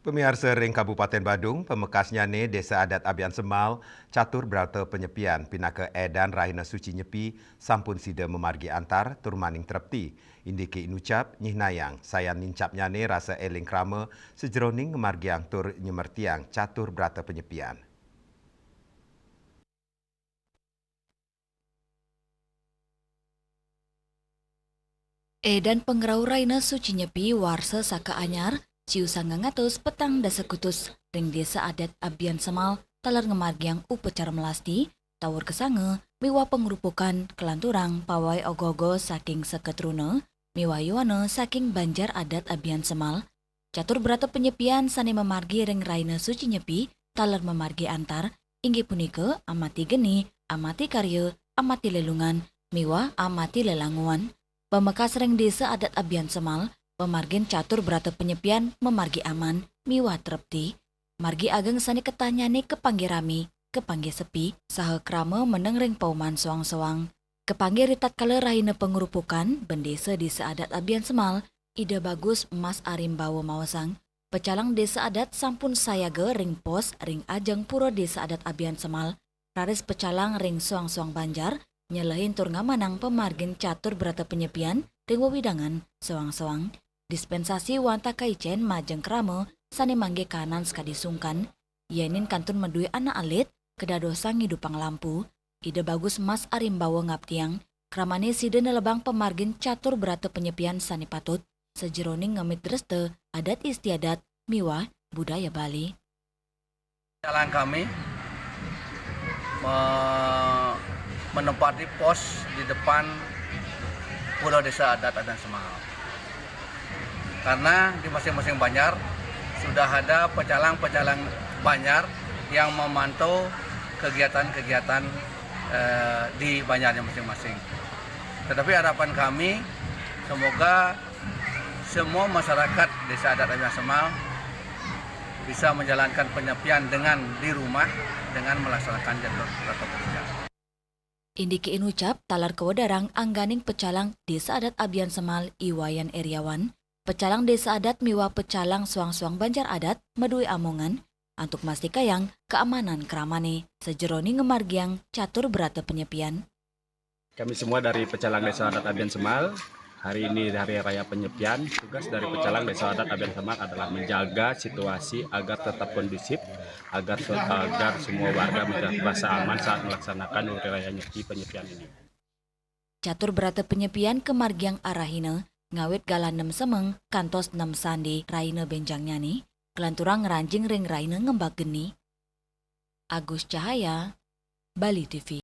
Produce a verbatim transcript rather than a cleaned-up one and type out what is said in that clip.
Pamiarsa ring Kabupaten Badung, pamekasnyane Desa Adat Abiansemal, Catur Brata Penyepian, pinaka edan Rahina Suci Nyepi, sampun sida mamargi antar tur maning trepti. Indike inucap, nyihnayang, sayan nincapnyane rasa eling krama, sajeroning ngamargiang tur nyemertiang Catur Brata Penyepian. Edan pangrauh Rahina Suci Nyepi warsa saka anyar, siu sangang atus petang dasa kutus, ring Desa Adat Abiansemal, taler ngamargiang upacara melasti, tawur kasanga, miwah pangrupukan, kalanturang pawai ogoh-ogoh saking seketruna, miwah yowana saking Banjar Adat Abiansemal, Catur Brata Penyepian sane mamargi ring Rahina Suci Nyepi, taler mamargi antar, inggih punika amati geni, amati karya, amati lelungan, miwah amati lelanguan. Pamekas ring Desa Adat Abiansemal, pamargin Catur Brata Penyepian mamargi aman, miwah trepti. Margi ageng sane ketahnyane kapanggih rami, kapanggih sepi, saha krama meneng ring pauman soang-soang. Kapanggih ritatkala Rahina Pangrupukan, Bendesa Desa Adat Abiansemal, Ida Bagus Mas Arimbawa maosang, pecalang Desa Adat sampun sayaga ring pos ring ajeng Pura Desa Adat Abiansemal, raris pecalang ring soang-soang banjar, nyelehin tur ngamanang pamargin Catur Brata Penyepian ring wewidangan soang-soang. Dispensasi wantah kaicen majeng krama sane manggihin kahanan sakadi sungkan, yenin kantun madue anak alit, kadadosang ngidupang lampu. Ida Bagus Mas Arimbawa ngaptiang, kramane sida nelebang pamargin Catur Brata Penyepian sane patut, sajeroning ngemit dresta adat istiadat miwah budaya Bali. Jalan kami me-, menempati pos di depan Pura Desa Adat Abiansemal. Karena di masing-masing banjar sudah ada pecalang-pecalang banjar yang memantau kegiatan-kegiatan, eh, di banjarnya masing-masing. Tetapi harapan kami, semoga semua masyarakat Desa Adat Abiansemal bisa menjalankan penyepian dengan di rumah, dengan melaksanakan jadwal protokol kesehatan. Indike inucap taler kawedarang angganing pecalang Desa Adat Abiansemal I Wayan Eriawan, pecalang Desa Adat miwah pecalang soang-soang banjar adat madue amongan antuk mastikayang kaamanan kramane sajeroning ngamargiang Catur Brata Penyepian. Kami semua dari Pecalang Desa Adat Abiansemal. Hari ini hari raya Penyepian. Tugas dari Pecalang Desa Adat Abiansemal adalah menjaga situasi agar tetap kondusif, agar, agar semua warga mendapat rasa aman saat melaksanakan hari raya Nyepi Penyepian ini. Catur Brata Penyepian kamargiang arahina, ngawit galah nem semeng kantos nem sande rahina benjangnyane, kalanturang ngranjing ring rahina ngembak geni. Agus Cahaya, Bali T V.